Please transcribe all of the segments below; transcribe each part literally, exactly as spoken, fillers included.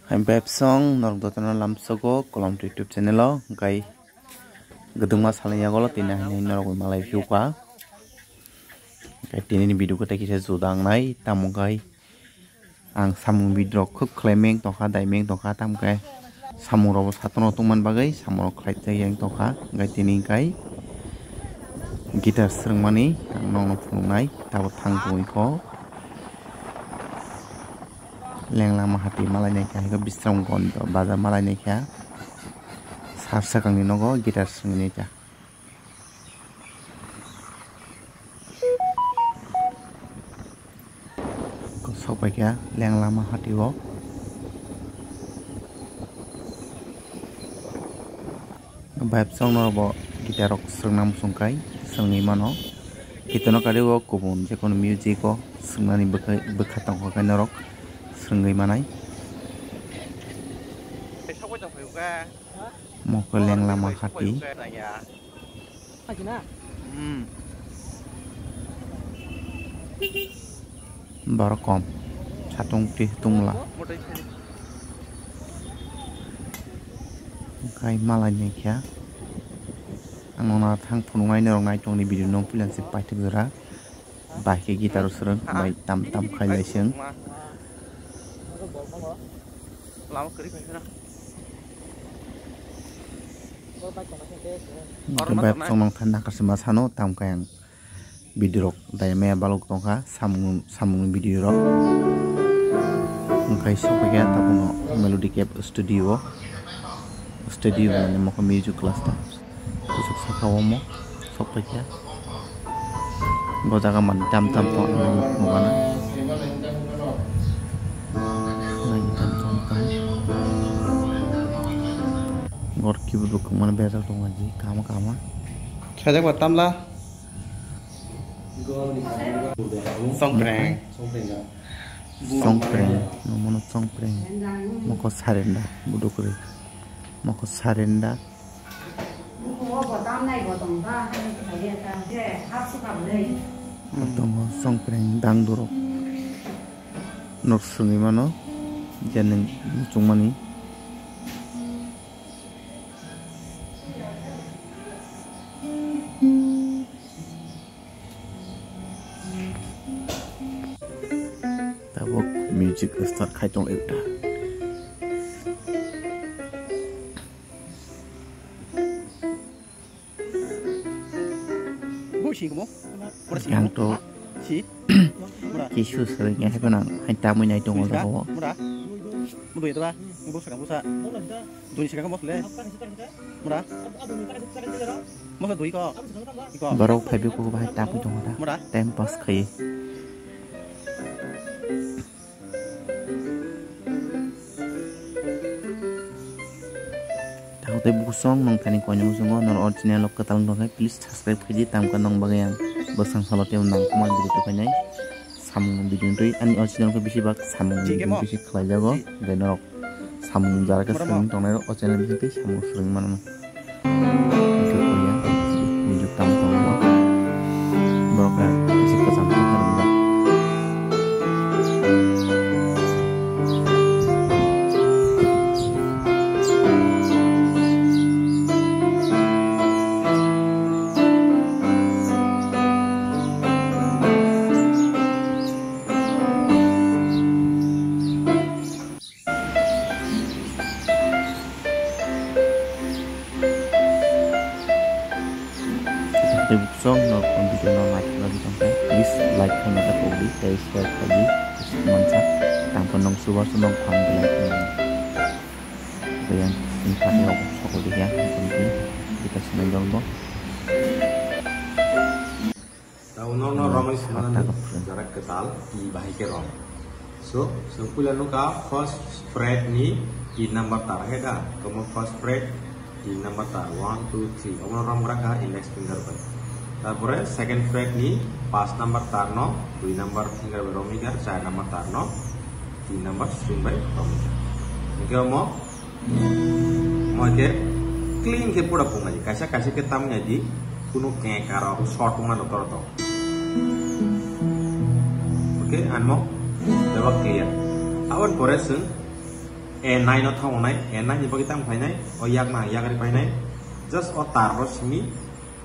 Hai bebsong norok dotano lamsogo kolom YouTube channel o, hwnkhe kwdwngma salni yago tini hai norok bai malai phiuka. Hwnkhe tini ni video khe tei kisa juda wngnai, tamo khe ang samung video rok khub khlai meng tongkha, dai meng tongkha, tamo khe samung rok bo satung rok tongmani bagwi samung rok khlai tei yang tongkha. Hwnkhe tini hwnkhe guitar swrwngmani ang nokno phunuknai, tabuk thang tongwi kho. Lengla mahati malai naikha, hwnkhe Bisramganj bazar malai naikha. Sar swkangni nogo guitar swrwngwi naikha. Sok paikha Lengla mahati o. Bebsong norok bo guitar rok swrwngna muchung kai swrwngwi mano. Guitar no kari o kubun jekono music o swrwngnani bwkha, bwkha tongkha khe norok swrwngwi manai. Mokol Lengla mahati. Borok kom satung twi tungla. Hwnkhe malai naikha. Ang nono thang phunuknai norok nai tongni video no puila se paithak jora. Bai khe guitar swrwng bai tam tam khai lai chwng. Hwnkhe bai chwng nong thani nakar se ma sano tam khe ang. Video rok daya maya balok tongkha, samung, samung video rok. Hwnkhe sok paikha tabukno Melody Cave Studio o. Studio hinwi mokol music class ta. Kusuk saka o omo sok paikha. Bo jaga mani tam tam tong nugana. Nai tam tam tong. Gor keyboard rok mani bejak tong aji kama kama. Sajak ba tamla. Songpreng. Songpreng. Nomono songpreng. Moko sarenda. Budu kuri. Moko sarenda. Tongo songpreng dang durok. Nok songwi mano. Janeng muchungmani. Tabuk music start khai tong ekta. Bo si komo. Yang to. Si. Kisu sering ya, hai pernah hai tamu nyai tong udah kau. Mura. Mudo itu ba. Mudo sekarang busa. Duni sekarang bos le. Mura. Masa dui ko. Iko. Borok phaibi kuku bahai tapui tongo da. Mura. Time pass khai. Tei busong nong thani koinwi muchungo norok original o kwtal wngkha khe please subscribe khaidi tamkha nong bagwi ang bwsang salo tei nangkukmani video tubuphainai. Samung video twi ani original khe bisi bak samung video bisi khlaijago. Tei norok samung jara khe swrwngwi tongnai rok o channel bising twi samung swrwngwi mano. Hwnkhe kuya, video tamo tongma. Borok khe bisi kwcham khe phwrwngjak. Tei bukchong no video no like khlai tong khe, please like khaina ta pogdi, tei share khaidi, mansa, tangkhe nong subar su nong phang belai khaina. Bayang sing kha yok sokol dikya, tongdi, kita sinai jolbo. Tao norokno romwi swnamnani jora kwtal twi bahai khe rom. So, chwng puila nukha first fret ni tin number tar hai da. Omo first fret tin number tar, one, two, three. Omo romgra kha index finger bai. Tarpore second fret ni panch number tar no dui number finger bai romwi kha, char number tar no tin number string bai romwi kha. Hwnkhe omo Mo khe clean khe pura pungnai. Kaisa kaisa khe tamni di kunu keng karo short wngmano toro to. Okay, anmo deba clear. Aboni pore chwng A nine o thang wngnai, A nine ni bagwi tamo khlainai, o yakno ang yak ri painai. Just o tar ro simi,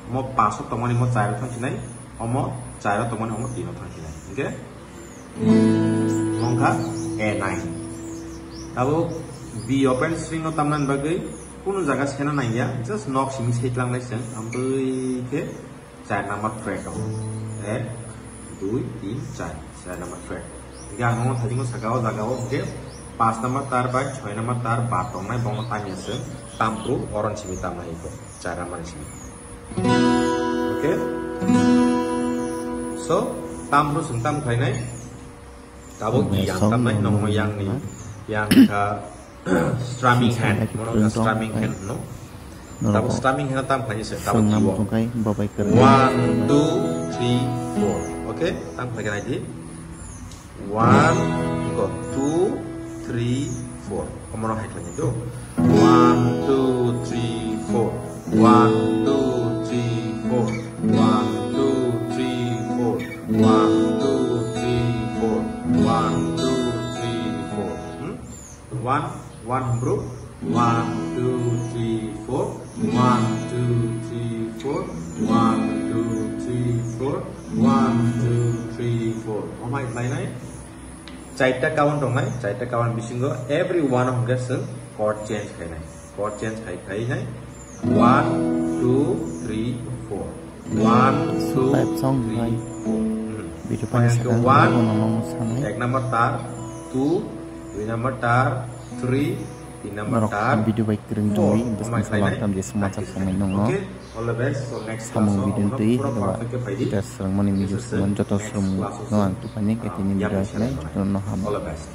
omo pass o tongmani omo char o thang sinai, omo char o tongmani omo tin o thang sinai. Hingke wngkha A nine. Tabuk B open string no tamnani bagwi kunu jaga sena nangya, just nok simi seitlanglaiseng, amtwi khe char number fret o. Ek, dui, tin, char, char number fret. Hingke ang omo thajikno saka o jaga o hingke paanch number tar bai choi number tar bar tongnai, bono tamya se tamphru oron simi tamnai iko, char number simi. Okay? So, tamphru sung tam khlainai. Tabuk yang tamnai, nongno yang ni, yang kha strumming hand, mono kha strumming hand no. Tabuk strumming hand tam khlai se, tabuk jiwo. One, two, three, four. Okay, tam khlai khe nai di. One, iko, two, three, four. Omono hai khlai do. One, two, three, four. One, two, three, four. One, two, three, four. One, two, three, four. One, two, three, four. Hmm? One, one hwnkhe one, two, three, four. One, two, three, four. One, two, three, four. One, two, three, four. Omo hai khlainai. Chaita count tongnai, chaita count bisingo every one hwnkhe chwng chord change khainai. Chord change khai khainai. One, two, three, four. One, two, three, four. Hmm. Video paisa kang one, ek number tar, two, dui number tar, three, tin number tar, video bai kwrwng four. Tongwi bwskango salam tam je smacha tongwi nongo. Okay, all the best. So next class o video twi pura perfect khe phaidi. Joto swrwngmani video swrwngmani joto swrwngmung no ang tuphaini khe tini video khe joto no ham. All the best.